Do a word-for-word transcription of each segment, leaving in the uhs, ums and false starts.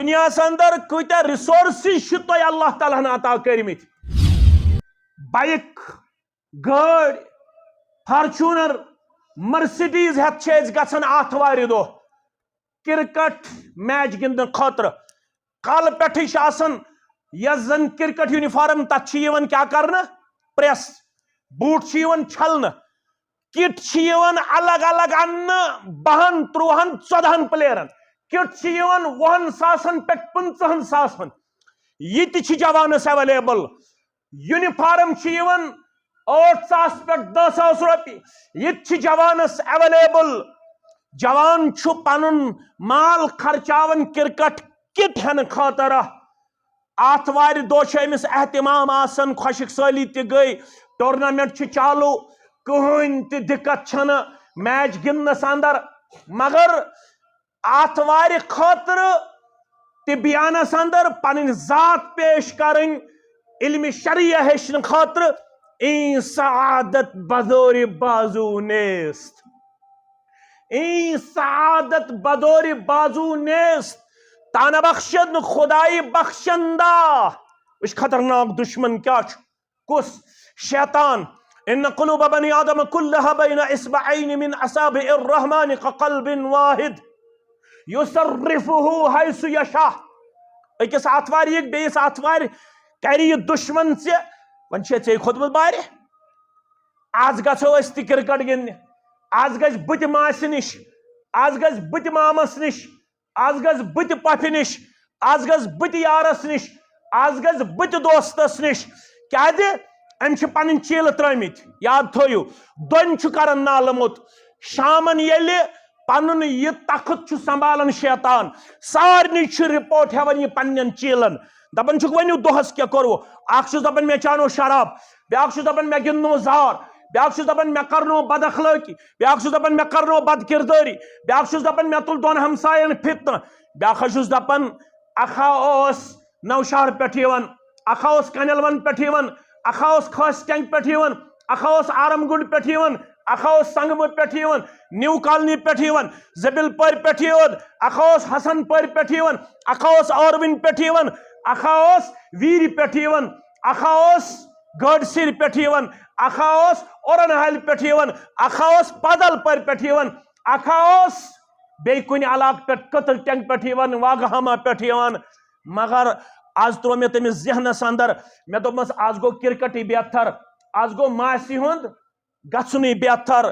دُنیاہَس اندر کۭتیٛاہ resources چھِ تۄہہِ اللہ تعالیٰ ہن عطا کٔرمٕتۍ؟ بایک، گٲڑۍ، Fortuner، Mercedes ہٮ۪تھ چھِ أسۍ گژھان آتھوارِ دۄہ کرکٹ میچ گِنٛدنہٕ خٲطرٕ۔ کالہٕ پٮ۪ٹھٕے چھِ آسان یۄس زن کرکٹ uniform، تتھ چھِ یِوان کیٛاہ کرنہٕ؟ Press۔ بوٗٹ چھِ یِوان چھلنہٕ، کِٹ چھِ یِوان الگ الگ اننہٕ، بَہَن، تُرٛوہَن، ژۄدہَن پلیرن۔ کِٹ چھِ یِوان وُہَن ساسَن پٮ۪ٹھ پٕنٛژٕہَن ساسَن۔ یہِ تہِ چھِ جوانس available۔ Uniform چھِ یِوان ٲٹھ ساس پٮ۪ٹھ دَہ ساس رۄپیہِ۔ یہِ تہِ چھِ جوانس available۔ جوان چھُ پنُن مال خرچاوان کرکٹ کِٹ ہٮ۪نہٕ خٲطرٕ۔ آتھوارِ دۄہ چھُ أمِس اہتمام آسان، خۄشک سٲلی تہِ گٔے، tournament چھُ چالو، کٕہٕنۍ تہِ دِقت چھَنہٕ میچ گِنٛدنَس اندر۔ مگر آتھوارِ خٲطرٕ تہِ بیانَس اندر پنٕنۍ ذات پیش کرٕنۍ، علمِ شرعیہ ہیٚچھنہٕ خٲطرٕ، این سعادت بدورِ بازو نیست۔ این سعادت بدورِ بازو نیست۔ تانہ بخشن خدای بخشندہ۔ وٕچھ خطرناک دشمن کیٛاہ چھُ۔ کُس؟ شیطان۔ ان قلوب بنی آدم كلها بين اصبعين من اصابع الرحمن كقلب واحد يصرفه حيث يشاء۔ أکِس آتھوارِ یِکھ، بیٚیِس آتھوارِ کرِ یہِ دشمن ژےٚ۔ وۄنۍ چھے ژےٚ کھوٚتمُت بارِ۔ آز گژھو أسۍ تہِ کرکٹ گِنٛدنہِ۔ آز گژھِ بہٕ تہِ ماسہِ نِش، آز گژھِ بہٕ تہِ مامس نِش، آز گژھِ بہٕ تہِ پۄپھِ نِش، آز گژھِ بہٕ تہِ یارس نِش، آز گژھِ بہٕ تہِ دوستس نِش۔ کیٛازِ؟ أمۍ چھِ پنٕنۍ چیٖلہٕ ترٲومٕتۍ۔ یاد تھٲیِو، دۄن چھُ کران نالہٕ موٚت۔ شامن ییٚلہِ پنُن یہِ تخت چھُ سنبھالان شیطان، سارنٕے چھُ report ہٮ۪وان یہِ پننٮ۪ن چیٖلن۔ دپان چھُکھ، "ؤنِو دۄہس کیٛاہ کوٚروٕ؟" اکھ چھُس دپان، "مےٚ چانو شراب"، بیٛاکھ چھُس دپان، "مےٚ گِنٛدنو زار"، بیٛاکھ چھُس دپان، "مےٚ کرنو بداخلٲقی"، بیٛاکھ چھُس دپان، "مےٚ کرنو بد کردٲری"، بیٛاکھ چھُس دپان، "مےٚ تُل دۄن ہمساین فتنہٕ"، بیٛاکھ حظ چھُس دپان، اکھ ہا اوس نوشہر پٮ۪ٹھ یِوان، اکھ ہا اوس کنیلون پٮ۪ٹھ یِوان، اکھ ہا اوس خاص ٹینگ پٮ۪ٹھ یِوان، اکھ ہا اوس آرم گنڈ پٮ۪ٹھ یِوان، اکھ ہا اوس سنگمہٕ پٮ۪ٹھ یِوان، نیو کالنی پٮ۪ٹھ یِوان، زبیل پورِ پٮ۪ٹھ یِوان، اکھ ہا اوس حسن پورِ پٮ۪ٹھ یِوان، اکھ ہا اوس آروِن پٮ۪ٹھ یِوان، اکھ ہا اوس ویرِ پٮ۪ٹھ یِوان، اکھ ہا اوس گٲڈسِرِ پٮ۪ٹھ یِوان، اکھ ہا اوس اورن ہالہِ پٮ۪ٹھ یِوان، اکھ ہا اوس پادل پورِ پٮ۪ٹھ یِوان، اکھ ہا اوس بیٚیہِ کُنہِ علاقہٕ پٮ۪ٹھ، کٔتٕر ٹینگ پٮ۪ٹھ یِوان، واگہاما پٮ۪ٹھ یِوان۔ مگر از ترٛوو مےٚ تٔمِس ذہنس اندر، مےٚ دوٚپمس، "از گوٚو کرکٹٕے بہتر، از گوٚو ماسہِ ہُنٛد گژھُنٕے بہتر"۔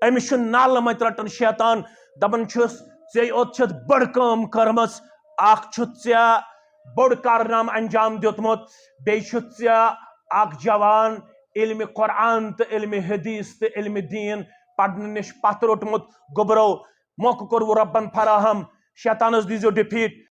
أمِس چھُ نالہٕ متہِ رٹان شیطان، دپان چھُس، "ژےٚ یوت چھَتھ بٔڑ کٲم کٔرمٕژ، اکھ چھُتھ ژےٚ بوٚڑ کارنامہٕ انجام دیُتمُت، بیٚیہِ چھُتھ ژےٚ اکھ جوان علمِ قرآن تہٕ علمِ حدیث تہٕ علمِ دین پرنہٕ نِش پتھ روٚٹمُت۔ گوٚبرو، موقعہٕ کوٚروٕ رۄبن فراہم، شیطانس دیٖزیو defeat۔"